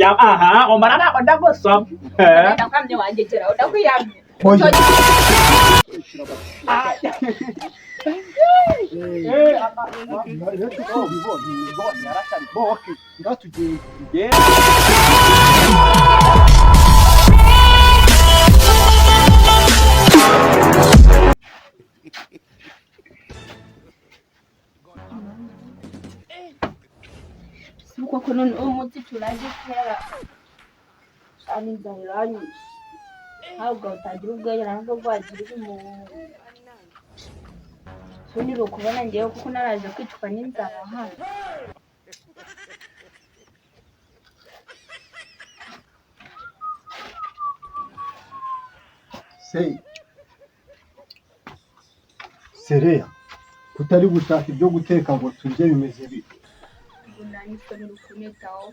Aha, omara ntabwo ndagusoma. Ndakwamye wangegera, ndakwiyamye. Oya. Ngatugende. Si koko none uwo munsi turaje kera cyane, inzara iranyishe. Ntabwo utagira ubwenge ntabwo rwagira umuntu ubundi uri ukubona ngewe kuko naraje kwicwa n'inzara hano. Se sereya, kutari gushaka ibyo guteka ngo turye, bimeze bite? Ubu nanyiswe n'urukunetaho.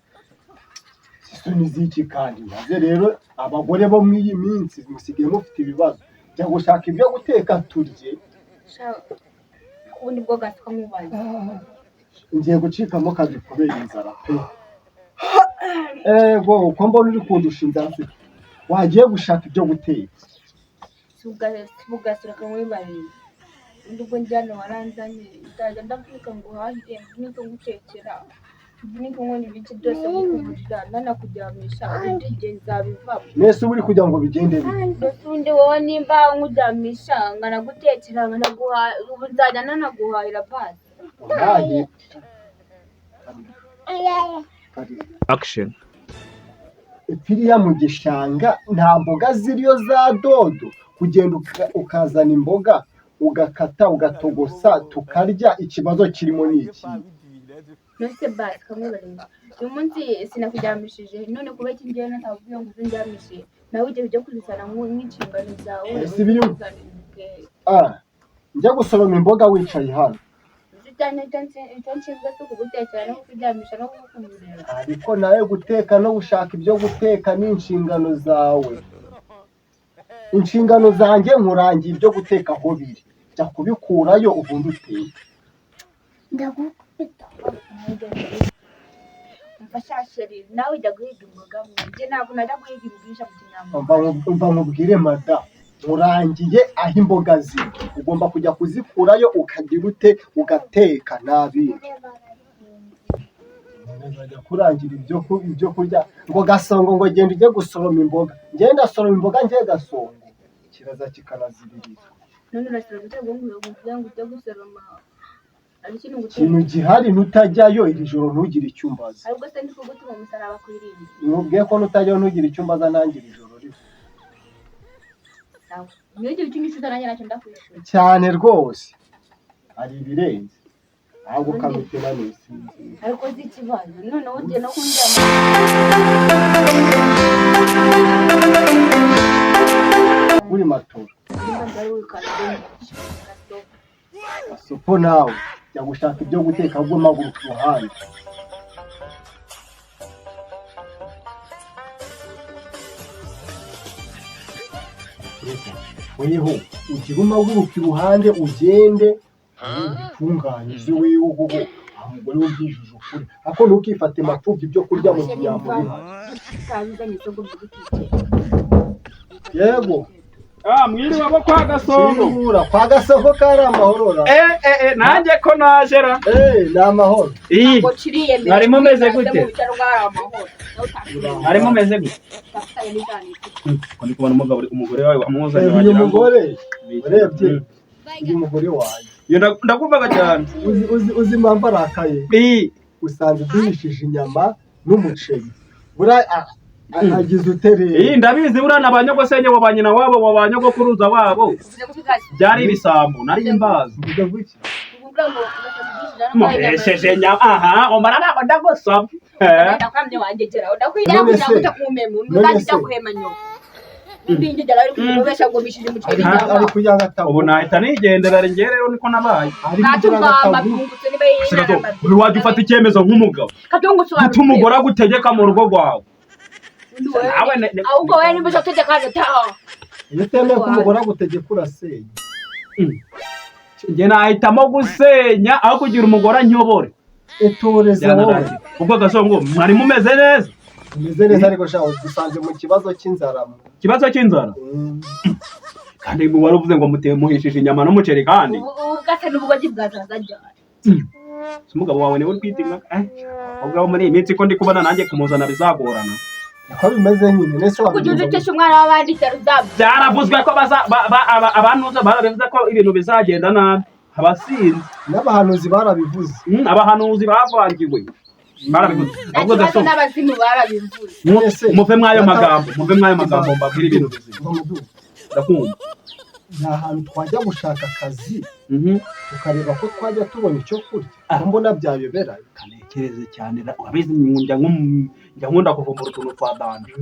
Isoni z'iki kandi? Maze rero abagore bo muri iyi minsi musigaye mufite ibibazo. Jya gushaka ibyo guteka turye. Ubundi bwo gaswa nkubaza. Ngiye gucikamo kabiri kubera inzara pe. Ego, uko mbona uri kundusha inzara se, wagiye gushaka ibyo guteka? Bugasura kamwibarira. Ubundi ubwo njyana waranzanye, nzajya ndavunika ngo uhahire, mvunike ngutekera, mvunike nkora ibiki byose, ngukuburira, nanakuryamisha, ubundi igihe nzabivamo. Mwese uba uri kugira ngo bigende bite? Mbese ubundi wowe nimba nkuryamisha, nkanagutekera, nkanaguha, ubu nzajya nanaguhahira basi. Wallahi. Action. Ipiriya mu gishanga nta mboga ziriyo za dodo? Kugenda ukazana imboga, ugakata, ugatogosa, tukarya, ikibazo kirimo ni iki? Nose basi kamwibarira, uyu munsi sinakuryamishije, none kuba iki ngewe natakubwiye ngo uze undyamishe, nawe igihe ujya kubizana nk'inshingano zawe? Ese Ah, njya gusoroma imboga wicaye hano? Icyo nshinzwe si ukugutekera no kukuryamisha no kukukumurira. Ariko nawe guteka no gushaka ibyo guteka ni inshingano zawe. Inshingano zanjye, nkurangiye ibyo guteka aho biri, jya kubikurayo ubundi uteke. Ndagukubita. Umva sha chéri, nawe ujya guhiga imboga mwe, njye ntabwo najya guhiga imbwija mu kinyamwuga. Umva nkubwire mada, nkurangiye aho imboga ziri, ugomba kujya kuzikurayo, ukagira ute, ugateka nabi. Nkajya kurangira ibyo kurya ngo Gasongo ngo genda ujye gusoroma imboga? Ngenda soroma imboga ngiye Gasongo? Kiraza kikanaziririza. None urasoroma ute ngo ngo ngo ujye gusoroma ari ikintu Ikintu ngutera? gihari, nutajyayo iri joro ntugire icyo umbaza. Ahubwo se ndi kugutuma umusaraba ku irimbi? Nubwiye ko nutajyayo ntugire icyo umbaza nanjye iri joro riho. Sawa, niyo igihe ukinyishyuza nanjye nacyo ndakwishura. Cyane rwose, hari ibirenze ahubwo ukamutema nisinzira. Ariko si ikibazo, noneho ugiye no kundyama. Uri matora. Nimba ndari wikanda. Gasopo nawe, jya gushaka ibyo guteka, ahubwo maguru ku ruhande. Weho ugire umaguruka iruhande, ugende ubitunganye uzi wewe kuko umugore we ubyijuje ukuri, ariko ntukifate mapfubyi ibyo kurya mu kinyambo bihari. Utazanye se ngo mbigutekere? Yego. Ah, mwiriwe abo kwa Gasongo. Singura kwa Gasoko kari amahoro ra? Eh eh eh, nanjye ko naje ra. Eh, ni amahoro. Iyi. Ngo kiriyemera. Mwari mumeze gute? Mu bitaro bwari amahoro. Nawe utafite Mwari mumeze gute? utafitanye n'ijana. Ko ndi kubona umugabo, umugore wawe amuzanye, Reba uyu wagira ngo mugore, urebye uyu mugore wanjye. Iyo ndakumvaga cyane. Uzi impamvu arakaye? Iyi. Usanze duhishije inyama n'umuceri, buriya agize ute rero? Iyi, ndabizi, buriya na ba nyogosenge wa ba nyina wabo wa ba nyogokuruza wabo byari ibisambo, nari mbazi. Mvuga gutya. Muhesheje nyama, aha, omara ntabwo ndagusoma. Ndakwamye wangegera, ndakwiyamye. None Kugira ngo se- utakumema none kandi se- ndaguhema nyoko. Undi ngegera ari kubesha ngo mishije umuceri Ari inyama. kugira ngo atabu. Ubu nahita nigendera njye rero, niko nabaye. Ari kugira ngo Natuvamba atabu. tungutse niba Sinazo, uri wajya ufata icyemezo nk'umugabo katungutse. guta umugore agutegeka mu rugo rwawe? Nawe Ahubwo wowe nimba uzategeka taha. Iyo utemeye ko umugore agutegeka, urasenya. Njye nahitamo gusenya aho kugira umugore anyobore. Itoreze wowe. Byanarangiye ubwo. Gasongo, mwari mumeze neza? Umeze neza, ariko sha dusanze mu kibazo cy'inzara. Ikibazo cy'inzara? Kandi wari uvuze ngo muhishije inyama n'umuceri kandi. Ubu bwase n'ubugoryi bwazaza ryari? Si umugabo wawe niwe uri kwita inka? Abakobwa bo muri iyi minsi ko ndi kubona nanjye kumuzana bizagorana. Niko bimeze nyine, nese Kugira wabigenza gute? uceshe umwana w'abandi cyaro uzabya. Byaravuzwe ko baza abantuza barabivuze ko ibintu bizagenda nabi, abasinzi. N'abahanuzi barabivuze. Abahanuzi bavangiwe barabivuze. Nta Ahubwo kibazo, gaso n'abazimu barabivuze. Mwese, muve mw'ayo magambo, muve mw'ayo magambo, mbabwire ibintu bizima. Mva muduha. Ndakumva. Ni ahantu twajya gushaka akazi, tukareba ko twajya tubona icyo kurya, ko mbona byayobera. Kanekereze cyane, urabizi njya nkunda kuvumbura utuntu twa danger.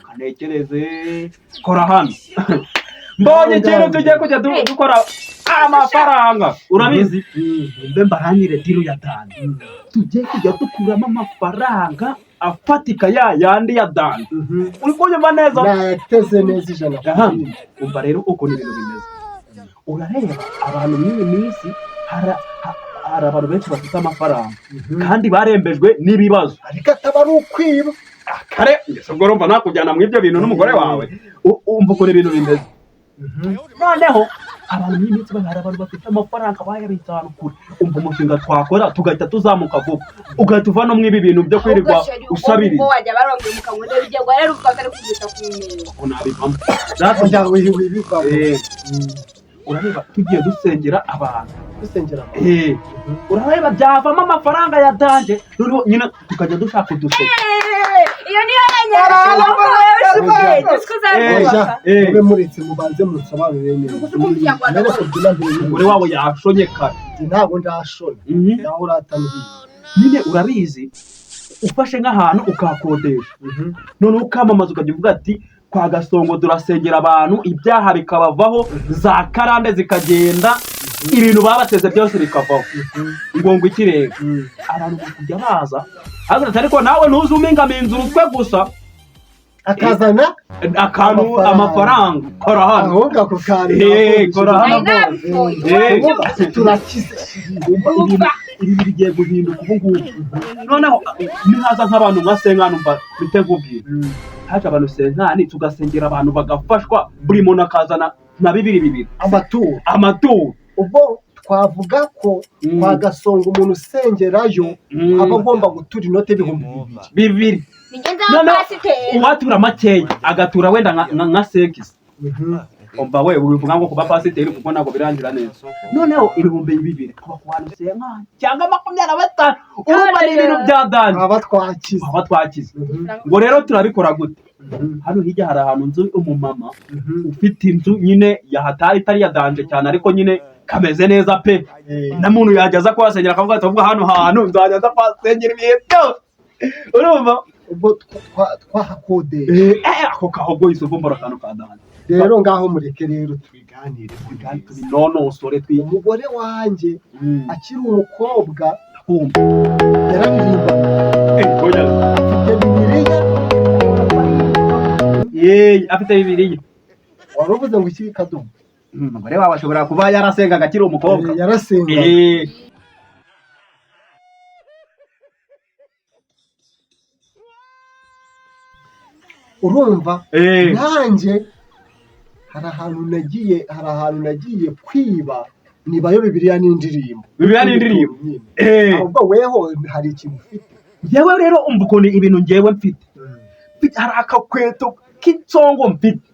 Kanekereze, kora hano, mbonye ikintu tugiye kujya dukora amafaranga. Urabizi, mbe mbarangire deal ya danger tugiye kujya dukuramo amafaranga afatika, ya yandi ya danger. Uri kunyumva neza? Nayateze neza 100 ku rindi. Umva rero ukuntu ibintu bimeze. Urareba abantu muri iyi minsi, hari abantu benshi bafite amafaranga kandi barembejwe n'ibibazo. Ariko ataba ari ukwiba. Kare ngese ubwo urumva nakujyana mu ibyo bintu n'umugore wawe. Umva ukuntu ibintu bimeze. Noneho abantu muri iyi minsi, hari abantu bafite amafaranga bayabitse ahantu kure. Umva umushinga twakora tugahita tuzamuka vuba, ugahita uva no mu ibi bintu byo kwirirwa usabiriza. Ubwo wajya barongera ukabona bigiye guhera ukaba utari kugita ku ntego. Ubu nabivamo. Oya, wibivamo. Urareba tugiye dusengera abantu. Dusengera abantu. Urareba byavamo amafaranga ya danger, noneho nyine tukajya dushaka uduseke. Iyo niyo yenyine. Oya, Eh. mube muretse mubanze munsobanurire neza. Uzi ko umunyarwanda Mbere kubyina mbere y'umuntu. Umugore wawe yashonye kare. Njye ntabwo ndashona. Nawe uratambwiye. Nyine urabizi, ufashe nk'ahantu ukahakodesha, noneho ukamamaza, ukajya uvuga ati kwa Gasongo turasengera abantu ibyaha bikabavaho, za karande zikagenda, ibintu babateze byose bikavaho. Ngo ikirenga abantu bari kujya baza. Ariko ariko nawe ntuzumingaminza urutwe gusa. Akazana akantu. Amafaranga. Amafaranga, kora hano. Ahubwo ako kantu. Eh, kora hano. Nari nabishoye. Turakize. Umva, ibintu bigiye guhinduka ubu ngubu. Noneho nihaza nk'abantu nka senkani, umva mpite nkubwira, haje abantu senkani tugasengera abantu bagafashwa, buri muntu akazana nka bibiri bibiri. Amaturo. Amaturo. Ubwo twavuga ko kwa Gasongo umuntu usengerayo aba agomba gutura inote 2000. Bibiri. Nigenza Noneho pasiteri. uwatura makeya agatura wenda nka sekisi. Umva we, wivuga ngo kuba pasiteri, kuko ntabwo birangira neza. Noneho 2000 kuba ku bantu senkani cyangwa 25, urumva ni ibintu bya danger. Aba twakize. Aba twakize. Ngo rero turabikora gute? Hano hirya hari ahantu nzu umumama ufite inzu nyine ya hatari, itari ya danger cyane, ariko nyine kameze neza pe. Na muntu yajya aza kuhasengera akavuga ati "Ahubwo hano hantu nzajya aza kuhasengera ibihe byose." Urumva? Ubwo twahakodesha. Ako kahogo isuvumbura akantu ka danger. Rero ngaho mureke rero tubiganire. Tubinonosore twi Umugore wanjye akiri umukobwa Kumva. yararirimbaga. Oya. Afite Bibiliya. Afite Bibiliya. Wari uvuze ngo iki, Kadomo? Umugore wawe ashobora kuba yarasengaga akiri umukobwa. Yarasengaga. Urumva, nanjye hari ahantu nagiye kwiba, nibayo Bibiliya n'indirimbo. Bibiliya n'indirimbo. Nyine. Eh. Ahubwo weho hari ikintu ufite? Njyewe rero umva ukuntu ibintu njyewe mfite. Hari akakweto k'insongo mfite,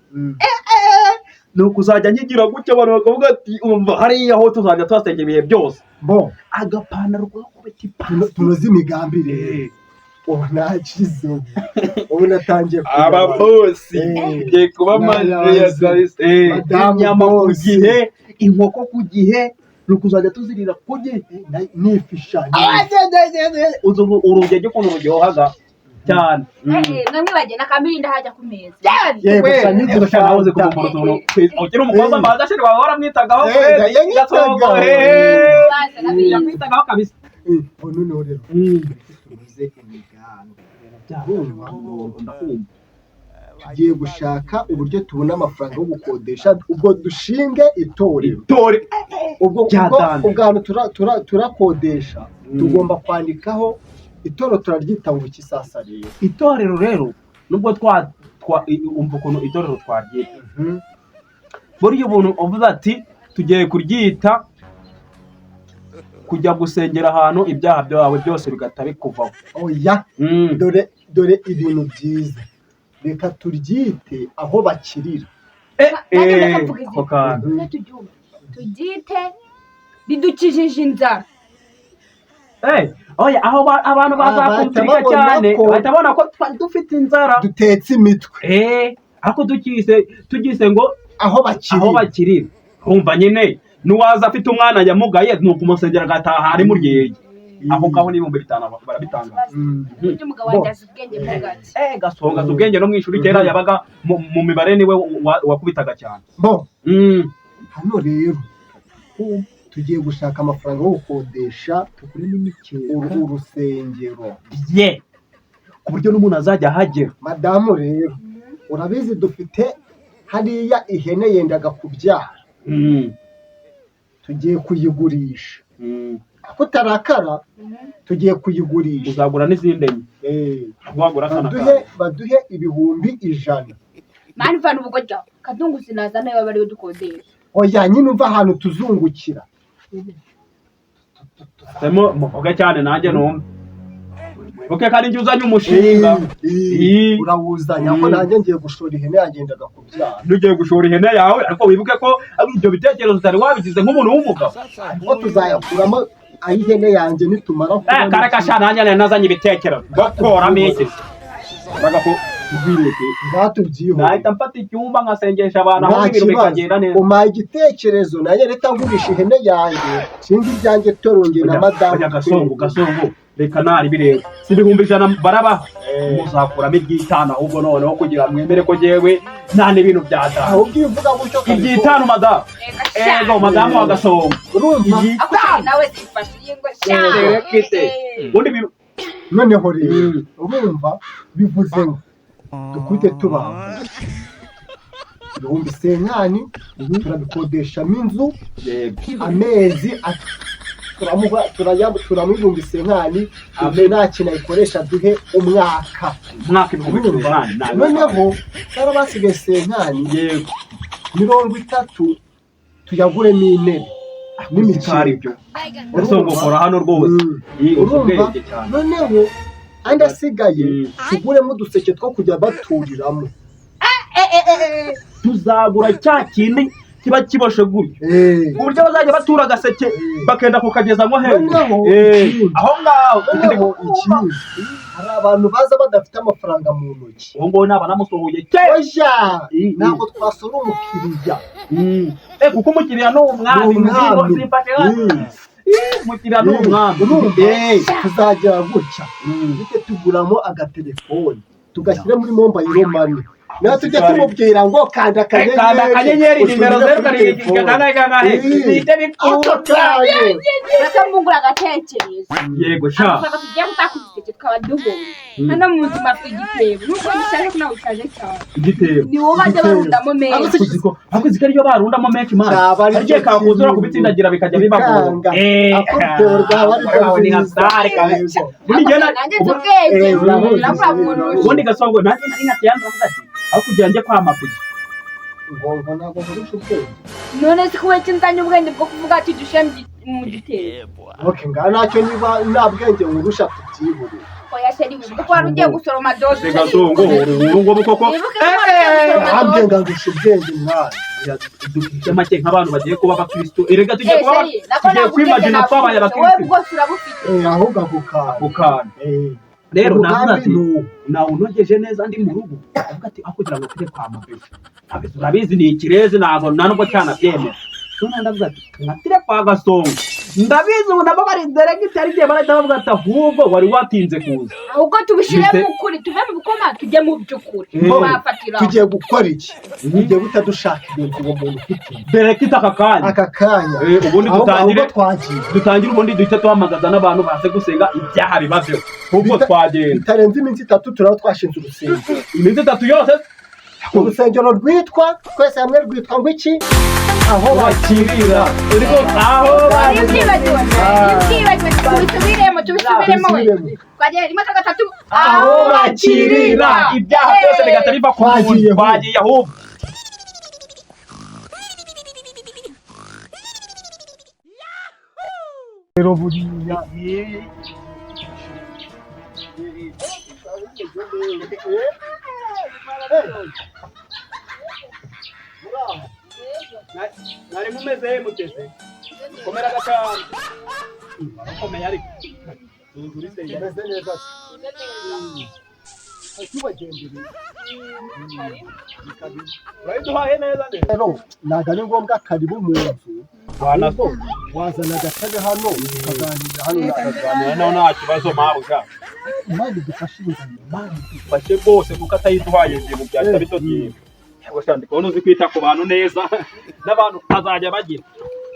ni ukuzajya nkigira gutya abantu bakavuga ati umva hariya ho tuzajya tuhasengera ibihe byose. Bo. Agapantaro gakubita ipasi. Tunoze imigambi rero. Ubu nakize, ubu natangiye kugabanya. Ababosi ngiye kuba Nayazi. maje. Madamu Inyama ku boss. gihe, inkoko ku gihe, ni ukuzajya tuzirira ku gihe. Nifisha. Uzi urugero ukuntu ruryohaga cyane. Namwe bagenda akamirinda hajya ku meza. Yego, We, sha yego, sha nawe uzi kuvumbura utuntu. Ukiri umukobwa mbanza sheri wawe waramwitagaho. Eh, yanyitagaho. Baza nabizi. Yakwitagaho kabisa. Ubu noneho rero tunoze imigambi. Ndakumva. Tugiye gushaka uburyo tubona amafaranga yo gukodesha, ubwo dushinge itorero. Itore. Ubwo Bya ubwo danger. ubwo ahantu turakodesha tugomba kwandikaho. Itorero turaryita ngo iki sasa rero? Itorero rero, nubwo umva ukuntu itorero twaryita. Buriya ubuntu uvuze ati tugiye kuryita kujya gusengera ahantu ibyaha byawe byose bigahita bikuvaho. Oya. Dore dore ibintu byiza, reka turyite aho bakirira. Nanjye ndakavuga Ako kantu. Tujye tubyumva, tubyite ridukijije inzara. Oya, aho abantu bahita bazakumvika babona cyane, ko bahita babona ko twari dufite inzara, dutetse imitwe. Ariko tugise ngo aho aho bakirira, bakirira, urumva nyine n'uwaza afite umwana yamugaye, ni ukumusengera agataha ari mu ryeye aho ngaho, n'5000 barabitanga. Burya umugabo wanjye azi ubwenge mo gake. Gasonga azi ubwenge, no mu ishuri kera yabaga mu mibare niwe wakubitaga cyane. Bo hano rero tugiye gushaka amafaranga yo gukodesha tuguremo imikeka, urusengero, ye, ku buryo n'umuntu azajya ahagera. Madamu rero, urabizi dufite hariya ihene yendaga kubyara, tugiye kuyigurisha. Ako utarakara, tugiye kuyigurisha. Uzagura n'izindi enye. Wagura akana Baduhe kawe. baduhe 100,000. Mani, vana ubugoryi aho, kadungu sinazana yo bariyo dukodesha. Oya nyine, umva ahantu tuzungukira. Semo muvuge cyane nanjye numve. Wibuke ko ari njye uzanye umushinga. Urawuzanye ako, nanjye ngiye gushora ihene yagendaga kubyara. Ntugiye gushora ihene yawe, ariko wibuke ko ari ibyo bitekerezo utari wabigize nk'umuntu w'umugabo. Ariko tuzayakuramo ay'ihene yanjye nitumara Eh, kare kasha, nanjye nari nazanye ibitekerezo bakoramo iki, baga ko tubireke. Nzatubyihorere. Nahita mfata icyumba nkasengesha abantu aho, Nta ibintu kibazo, bikagenda neza. umpaye igitekerezo, nanjye reka ngurisha ihene yanjye, nshinga ibyanjye torongeye na madamu. Oya, Gasongo, Gasongo, reka nari bireba, si 100,000 barabaha, muzakuramo iry'itanu ahubwo, noneho kugira mwemere ko jyewe nta n'ibintu byatanu. Ahubwo iyo uvuga gutyo Iry'itanu, madamu. Reka sha. Ego, madamu wa Gasongo. Urumva. Ako sheri nawe zifashe iyi ngo sha. Rekite. Ubundi bintu Noneho rero urumva bivuze ngo dukubite tubangura 50,000, turabikodeshamo inzu amezi turamuha, turamuha 50,000, inzu nta kintu ayikoresha, duhe umwaka. Umwaka ibihumbi Urumva? umunani. Noneho baba basigaye 50, 30 tuyaguremo intebe n'imikari n'imikeka. Ibyo Gasongo, kora hano rwose. Iyi uzi Urumva? ubwenge cyane. Noneho andi asigaye tuguremo uduseke two kujya baturiramo. Tuzagura cya kindi kiba kiboshe gutyo, ku buryo bazajya batura agaseke bakenda kukageza nko hejuru. Noneho ikindi. Aho ngaho. Noneho ikindi, hari abantu baza badafite amafaranga mu ntoki. Uwo nguwo naba namusohoye kera. Oya, ntabwo twasura umukiriya. Kuko umukiriya ni umwami. Ni umwami. Zimfashe hano. Umukiriya ni umwami. Urumva, tuzagira gutya, duhite tuguramo agatelefoni tugashyira muri mobile money, nawe tujya tumubwira ngo kanda Kanda akanyenyeri nimero utumize zeru kuri karindwi telefone. kane kangahe, bihite Ako bikunda. kanya. Reka mbungura agatekerezo. Yego sha. Amafaranga tugiye gutaka uduseke twaba duhomba. Hano mu buzima afite igitebo, nubwo gishaje ko nawe ushaje cyane. Igitebo. Ni wowe bajya barundamo menshi. Ariko uziko ariyo barundamo menshi, mani. Cyaba ari Hari igihe cyo kakuzura kintu. kubitsindagira bikajya bibagora. Bikanga. Ako urutebo rwaba ari Aho ni rwiza. hatari kabisa. Ubundi njye Nanjye nzi ubwenge. Uramuzi. Urakura mu ntoki. Ubundi Gasongo, nanjye nari nka tiyandra, avuga ati aho kugira njye kwa Mabuye. Ngo ntabwo nkurusha ubwenge. None se kuba nzanye ubwenge bwo kuvuga ati dushyire mu gitebo? Okay, ngaho ntacyo, niba nta bwenge nkurusha tubyihorere. Oya chéri, wibuke ko wari ugiye gusoroma dodo. Se Gasongo, ubu ngubu koko. Wibuke ko wari ugiye gusoroma Nta dodo. bwenge ndusha ubwenge mwana. Dufite make nk'abantu bagiye kuba abakristo, erega tugiye Eh, kuba chéri, nako tugiye ntabwo ubwenge kwimagina twabaye nakurusha, wowe abakristo. bwose urabufite. Ahubwo ako kantu. Ako kantu rero navuga Umugambi ati ni uwo. nawunogeje neza ndi mu rugo, avuga ati aho kugira ngo tujye kwa Mabuye, Mabuye urabizi ni ikirezi, ntabwo nta nubwo cyanabyemera. Noneho ndavuga ati nkatire kwa Gasongo, ndabizi ubu nabo bari deregiti, hari igihe barahita bavuga ati ahubwo wari watinze kuza. Ahubwo tubishyire Bite- mu kuri, tuve mu bikoma tujye mu by'ukuri. Wafatiraho. Tugiye gukora iki? Tugiye guhita dushaka ibintu uwo muntu ufite Deregiti aka kanya. Aka kanya. Ubundi Ahubwo dutangire. Ahubwo twagiye. Dutangire, ubundi duhite duhamagaza n'abantu baze gusenga, ibyaha bibaveho, ahubwo twagenda. Bitarenze iminsi 3 turaba twashinze urusengero. Iminsi 3 yose. Urusengero rwitwa twese hamwe rwitwa ngo iki? Aho Bakirira uri ko aho Nibyibagiwe, nibyibagiwe, tubisubiremo, tubisubiremo we. Tubisubiremo. Twagiye rimwe, kabiri, gatatu. Aho bakirira ibyaha byose bigahita biva ku muntu. Twagiye. Twagiye ahubwo. Rero buriya Mwari mumeze muteze? Komera gatanu, barakomeye, ariko Tumeze neza se? Tubagendereye. Urayiduhaye neza neza. Rero ntabwo ari ngombwa karibu mu nzu, ahubwo wazana agatebe hano tukaganira hano. Tukaganira naho, nta kibazo mabuja. Imana idufashe ingano. Imana idufashe rwose, kuko atayiduhaye ibintu byahita bitotira. Yego sha, ndi kubona uzi kwita ku bantu neza, n'abantu azajya bagira.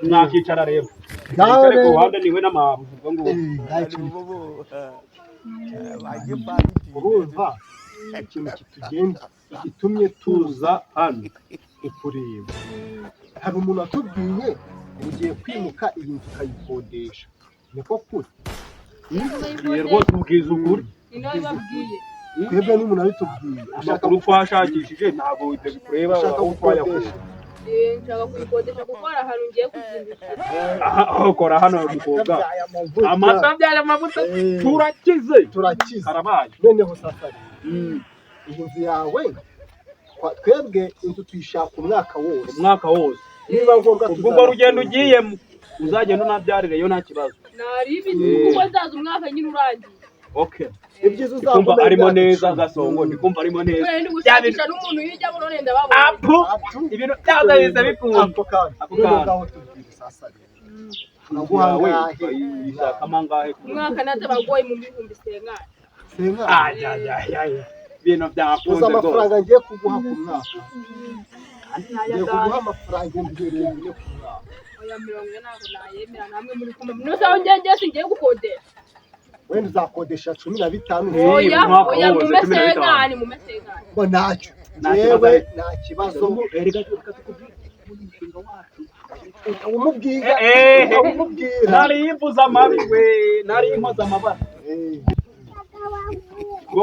Mwakicara rero. Ngaho Mwicare ku rero. ruhande niwe n'amabuja ubwo ngubwo. Urumva ikintu kitugenda gitumye tuza Tuza hano kukureba, hari umuntu watubwiye ngo ugiye kwimuka, iyi nzu ukayikodesha, niko kuri? Ye rwose, ubwiza ukuri. Ni nawe babwiye. Twebwe n'umuntu abitubwiye ushaka Amakuru twashakishije ntabwo ibyo bikureba. Ushaka Aho twayakuye. gukodesha. Nshaka kuyikodesha kuko hari ahantu ngiye kuzindukira. Aha, aho kora hano mukobwa. Amata amavuta. Amata abyara amavuta. Eh. Turakize. Turakize. Karabaye. Noneho sasa rero, iyi nzu yawe twebwe inzu tuyishaka umwaka wose. Umwaka wose. Niba ngombwa Ubwo urwo rugendo ugiyemo uzagenda unabyarireyo, nta kibazo. Nari ibintu kuko nzaza umwaka nyine urangiye. Okay. Ibyiza Ndikumva uzaguma arimo imyaka neza. 10. Gasongo, ndikumva arimo neza. Kubera ndi gushakisha n'umuntu hirya none ndababona. Apu. Apu. Ibintu byaza biza bikunda. Ako kanya. Ako None kanya. ngaho tubwire sasa rero, turaguha Yawe angahe? uyishakamo angahe? Umwaka naze bagoye mu 500,000. Senga. Ayayayaya, ibintu Uzi byakunze rwose. amafaranga ngiye kuguha ku mwaka? Ngiye kuguha amafaranga 40,000 ku mwaka. Oya, 40 ntabwo nayemera, namwe muri kumwe nusa ngiye ngiye singiye gukodesha. Wenda uzakodesha 15. Eh, Oya. Umwaka Oya. wose, Mume 15. senkani, mume senkani. Ngo ntacyo. Nta kibazo Yewe ariko. nta kibazo. Erega reka tukubwire umushinga wacu. Umubwira. Eh, eh. Umubwira. Nari imvuze amabi we, nari inkoze amabara. Ngo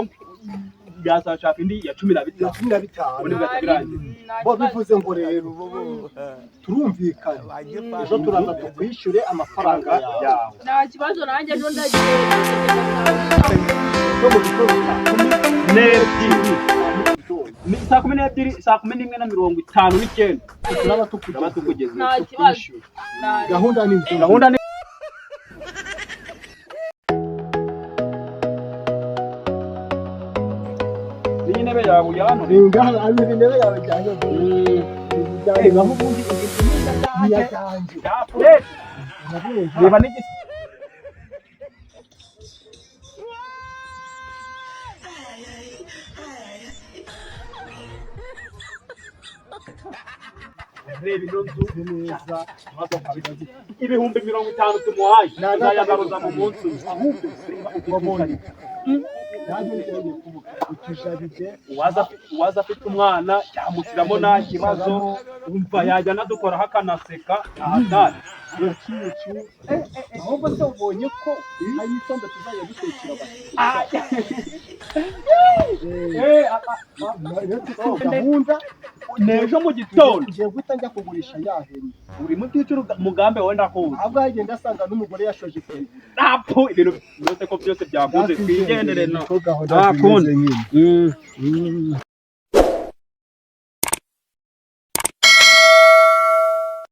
yazashaka indi ya cumi na Ya bitanu. 15. Ubundi bugahita birangira. Bo bivuze ngo rero turumvikana, ejo turaza tukwishyure amafaranga yawe. Yawe. Nta kibazo, nanjye ejo ndagiye. No mu gitondo saa kumi n'ebyiri. Gitondo. Ni saa 12, saa 11:59. Turaba Turaba tukugeze. tukugeze. Nta kibazo. Tukwishyure. Gahunda ni izo. Gahunda ni iyi ntebe yawe uri hano. Ni ngaha ari intebe yawe cyane. Eh, naho ubundi Iyatange. Fresh. Reba n'igisi. Reba ino nzu. Neza. 50,000 tumuhaye tuzayagaruza mu munsi umwe. Ahubwo wabonye nanjye ngiye kuvuga utujaride. Uwaza afite umwana yamushyiramo nta kibazo, umva yajya anadukoraho akanaseka ahatari. Agacucu. Ahubwo se ubonye ko hari isombe tuzajya dutekera abakiriya? Gahunda. N'ejo mu gitondo. Ngiye guhita njya kugurisha ya hene. Uri muticura umugambi wenda kuza. Ahubwo yagenda asanga n'umugore yashoje kuyigura. Apu, ibintu byose ko byose byakunze, twigendere no Niko gahunda Nta kundi. zimeze nyine.